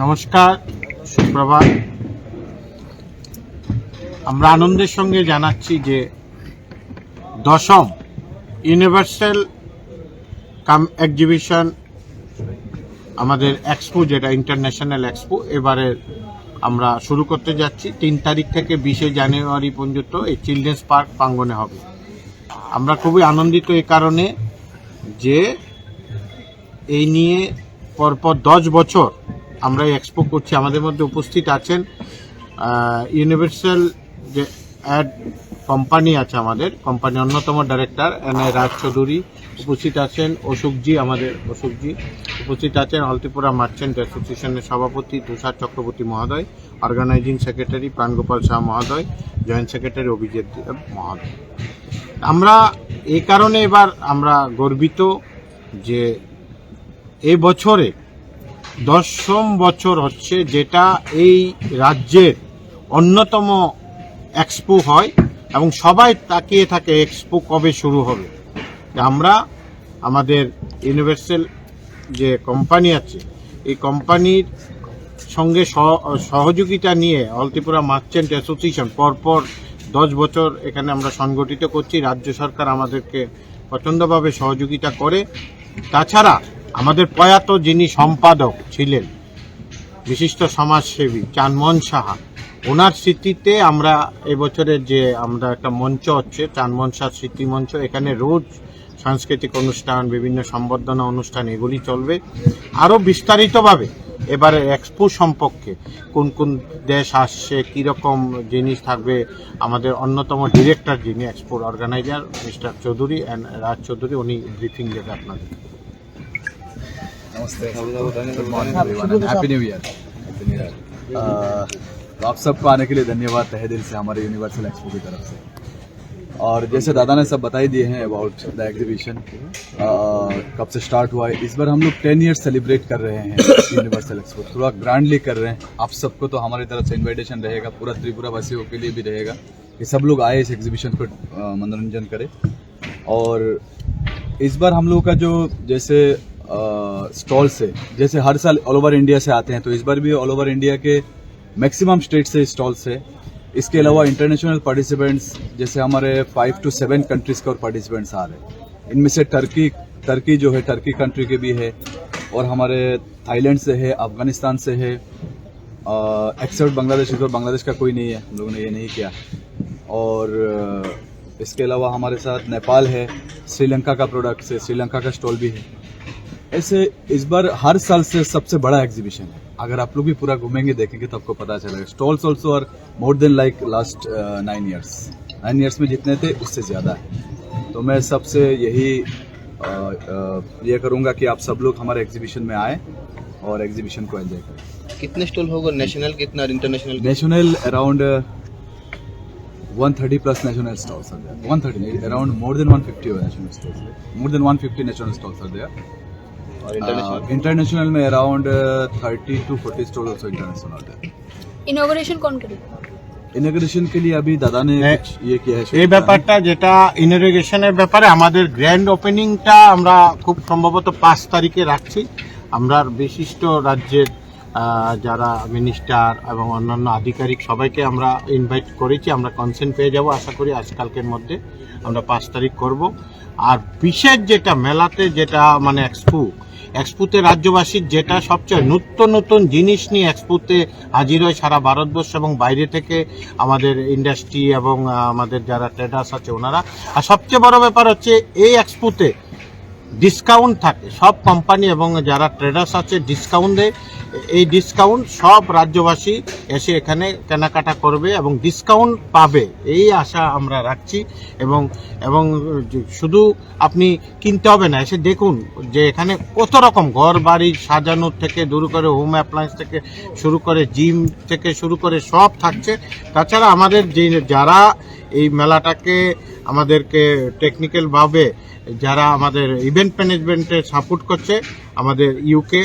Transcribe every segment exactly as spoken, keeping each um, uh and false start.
নমস্কার, সুপ্রভাত। আমরা আনন্দের সঙ্গে জানাচ্ছি যে দশম ইউনিভার্সাল কাম এক্সিবিশন, আমাদের এক্সপো, যেটা ইন্টারন্যাশনাল এক্সপো, এবারে আমরা শুরু করতে যাচ্ছি। তিন তারিখ থেকে বিশে জানুয়ারি পর্যন্ত এই চিলড্রেন্স পার্ক প্রাঙ্গণে হবে। আমরা খুবই আনন্দিত এই কারণে যে এই নিয়ে পরপর দশ বছর আমরা এই এক্সপো করছি। আমাদের মধ্যে উপস্থিত আছেন ইউনিভার্সাল যে অ্যাড কোম্পানি আছে, আমাদের কোম্পানির অন্যতম ডিরেক্টর এন আই রাজ চৌধুরী, উপস্থিত আছেন অশোকজি, আমাদের অশোকজি, উপস্থিত আছেন হলদিপুরা মার্চেন্ট অ্যাসোসিয়েশনের সভাপতি তুষার চক্রবর্তী মহোদয়, অর্গানাইজিং সেক্রেটারি প্রাণগোপাল শাহ মহোদয়, জয়েন্ট সেক্রেটারি অভিজিৎ দেব মহোদয়। আমরা এই কারণে এবার আমরা গর্বিত যে এই বছরে দশম বছর হচ্ছে, যেটা এই রাজ্যের অন্যতম এক্সপো হয় এবং সবাই তাকিয়ে থাকে এক্সপো কবে শুরু হবে। তা আমরা আমাদের ইউনিভার্সাল যে কোম্পানি আছে, এই কোম্পানির সঙ্গে সহ-, সহযোগিতা নিয়ে অল ত্রিপুরা মার্চেন্ট অ্যাসোসিয়েশন পরপর দশ বছর এখানে আমরা সংগঠিত করছি। রাজ্য সরকার আমাদেরকে প্রচণ্ডভাবে সহযোগিতা করে। তাছাড়া আমাদের প্রয়াত যিনি সম্পাদক ছিলেন, বিশিষ্ট সমাজসেবী চানমোহন সাহা, ওনার স্মৃতিতে আমরা এবছরের যে আমরা একটা মঞ্চ হচ্ছে চানমোহন সাহা স্মৃতি মঞ্চ, এখানে রোজ সাংস্কৃতিক অনুষ্ঠান, বিভিন্ন সম্বর্ধনা অনুষ্ঠান এগুলি চলবে। আরও বিস্তারিতভাবে এবারে এক্সপো সম্পর্কে, কোন কোন দেশ আসছে, কীরকম জিনিস থাকবে, আমাদের অন্যতম ডিরেক্টর যিনি এক্সপোর organiser mister Chowdhury N Raj Chowdhury, উনি ব্রিফিং দেবে আপনাদের। नमस्ते। Good morning everyone and happy new year. Uh, तो आप सबको आने के लिए धन्यवाद तहे दिल से हमारे यूनिवर्सल एक्सपो की तरफ से। और जैसे दादा ने सब बता ही दिए हैं अबाउट द एग्जीबिशन, कब से स्टार्ट हुआ है, इस बार हम लोग टेन ईयर सेलिब्रेट कर रहे हैं यूनिवर्सल एक्सपो, थोड़ा ग्रैंडली कर रहे हैं। आप सबको तो हमारी तरफ से इनविटेशन रहेगा, पूरा त्रिपुरा वासियों के लिए भी रहेगा कि सब लोग आए इस एग्जीबिशन को, अ, मनोरंजन करें। और इस बार हम लोगों का जो जैसे स्टॉल्स है, जैसे हर साल ऑल ओवर इंडिया से आते हैं, तो इस बार भी ऑल ओवर इंडिया के मैक्सिमम स्टेट से स्टॉल्स है। इसके अलावा इंटरनेशनल पार्टिसिपेंट्स, जैसे हमारे फाइव टू सेवन कंट्रीज के और पार्टिसिपेंट्स आ रहे हैं। इनमें से टर्की, टर्की जो है, टर्की कंट्री के भी है, और हमारे थाईलैंड से है, अफगानिस्तान से है, एक्सेप्ट बांग्लादेश, इस बार बांग्लादेश का कोई नहीं है, हम लोगों ने ये नहीं किया। और अ, इसके अलावा हमारे साथ नेपाल है, श्रीलंका का प्रोडक्ट्स है, श्रीलंका का स्टॉल भी है। ऐसे इस बार हर साल से सबसे बड़ा एग्जीबिशन है। अगर आप लोग भी पूरा घूमेंगे, देखेंगे, तो आपको पता चलेगा। Stalls also are more than like last nine years, nine years में जितने थे, उससे ज़्यादा है। तो मैं सबसे यही अ, अ, ये करूँगा कि आप सब लोग हमारे एग्जीबिशन में आए और एग्जीबिशन को एंजॉय करें। कितने स्टॉल होगा, नेशनल कितना और इंटरनेशनल कितना? National around one thirty plus national stalls are there. One thirty नहीं, around more than one fifty national stalls, more than one fifty national stalls are there. और इंटरनेशनल? इंटरनेशनल में around thirty to forty stall also international are there. Inauguration कौन करेगा? इनॉगरेशन के लिए अभी दादा ने ए, कुछ ये किया है, এই ব্যাপারটা, যেটা ইনঅগারেশনের ব্যাপারে, আমাদের গ্র্যান্ড ওপেনিংটা আমরা খুব সম্ভবত পাঁচ তারিখে রাখছি। আমরা বিশিষ্ট রাজ্যের আহ, যারা মিনিস্টার এবং অন্যান্য আধিকারিক, সবাইকে আমরা ইনভাইট করেছি। আমরা কনসেন্ট পেয়ে যাব আশা করি আজকালকের মধ্যে। আমরা পাঁচ তারিখ করব। আর বিশেষ যেটা মেলাতে, যেটা মানে এক্সপো, এক্সপোতে রাজ্যবাসীর যেটা সবচেয়ে নিত্য নতুন জিনিস নিয়ে এক্সপোতে হাজির হয় সারা ভারতবর্ষ এবং বাইরে থেকে আমাদের ইন্ডাস্ট্রি এবং আহ, আমাদের যারা ট্রেডার্স আছে ওনারা। আর সবচেয়ে বড় ব্যাপার হচ্ছে এই এক্সপোতে ডিসকাউন্ট থাকে, সব কোম্পানি এবং যারা ট্রেডার্স আছে ডিসকাউন্ট দেয়। এই ডিসকাউন্ট সব রাজ্যবাসী এসে এখানে কেনাকাটা করবে এবং ডিসকাউন্ট পাবে, এই আশা আমরা রাখছি। এবং এবং শুধু আপনি কিনতে হবে না, এসে দেখুন যে এখানে কত রকম ঘর বাড়ি সাজানোর থেকে শুরু করে, হোম অ্যাপ্লায়েন্স থেকে শুরু করে, জিম থেকে শুরু করে সব থাকছে। তাছাড়া আমাদের যে যারা এই মেলাটাকে আমাদেরকে টেকনিক্যালভাবে যারা আমাদের ইভেন্ট ম্যানেজমেন্টে সাপোর্ট করছে, আমাদের ইউকে,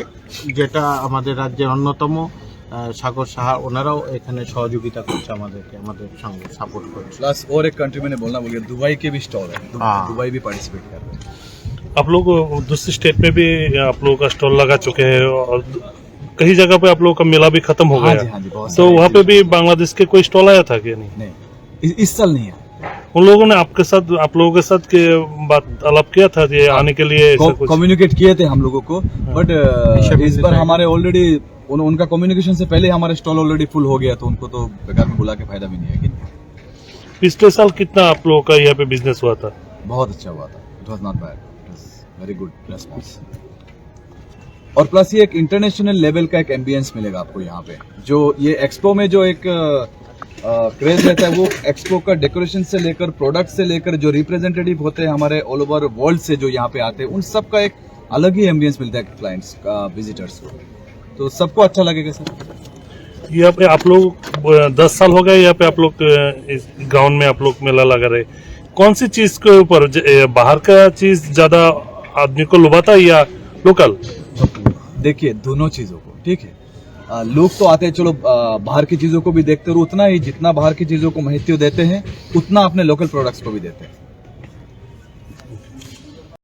যেটা আমাদের রাজ্যের অন্যতম আহ, সাগর সাহা, ওনারাও এখানে সহযোগিতা করছে আমাদেরকে, আমাদের সঙ্গে সাপোর্ট করছে। प्लस और एक कंट्री मैंने बोलना भूल गया, दुबई के भी स्टॉल है। दुबई, हाँ। दुबई भी पार्टिसिपेट कर रहे हैं। आप लोग दूसरे स्टेट में भी आप लोगों का स्टॉल लगा चुके हैं और कई जगह पे आप लोगों का मेला भी खत्म हो हाँ गया। जी, हाँ जी, बहुत तो सारे वहाँ पे भी बांग्लादेश के कोई स्टॉल आया था क्या? नहीं। नहीं, इस, इस साल नहीं है। उन लोगों ने आपके साथ, आप लोगों के साथ के बात आलाप किया था ये हाँ। आने के लिए ऐसा कुछ? कम्युनिकेट किए थे हम लोगों को, हाँ। बट इस बार हमारे ऑलरेडी उन, उनका कम्युनिकेशन से पहले हमारे स्टॉल ऑलरेडी फुल हो गया, तो उनको तो बेकार में बुला के फायदा भी नहीं है कि नहीं? पिछले साल कितना आप लोगों का यहाँ पे बिजनेस हुआ था? बहुत अच्छा हुआ था। It was not bad. It was very good response. और प्लस ये एक इंटरनेशनल लेवल का एक एम्बियंस मिलेगा आपको यहाँ पे। जो ये एक्सपो में जो एक क्रेज रहता है, वो एक्सपो का डेकोरेशन से लेकर, प्रोडक्ट से लेकर, जो रिप्रेजेंटेटिव होते हैं हमारे ऑल ओवर वर्ल्ड से जो यहाँ पे आते हैं, उन सब का एक अलग ही एम्बियंस मिलता है क्लाइंट्स का, विजिटर्स को। तो सबको अच्छा लगेगा सर। यहाँ पे आप लोग, अ, दस साल हो गए यहाँ पे आप लोग, अ, इस ग्राउंड में आप लोग मेला लगा रहे, कौन सी चीज के ऊपर ज-, ए, बाहर का चीज ज्यादा आदमी को लुभाता है या लोकल? देखिए, दोनों चीजों को, ठीक है। अ, लोग तो आते हैं, चलो, अ, बाहर की चीजों को भी देखते हैं, और उतना ही जितना बाहर की चीजों को महत्व देते हैं, उतना अपने लोकल प्रोडक्ट्स को भी देते हैं।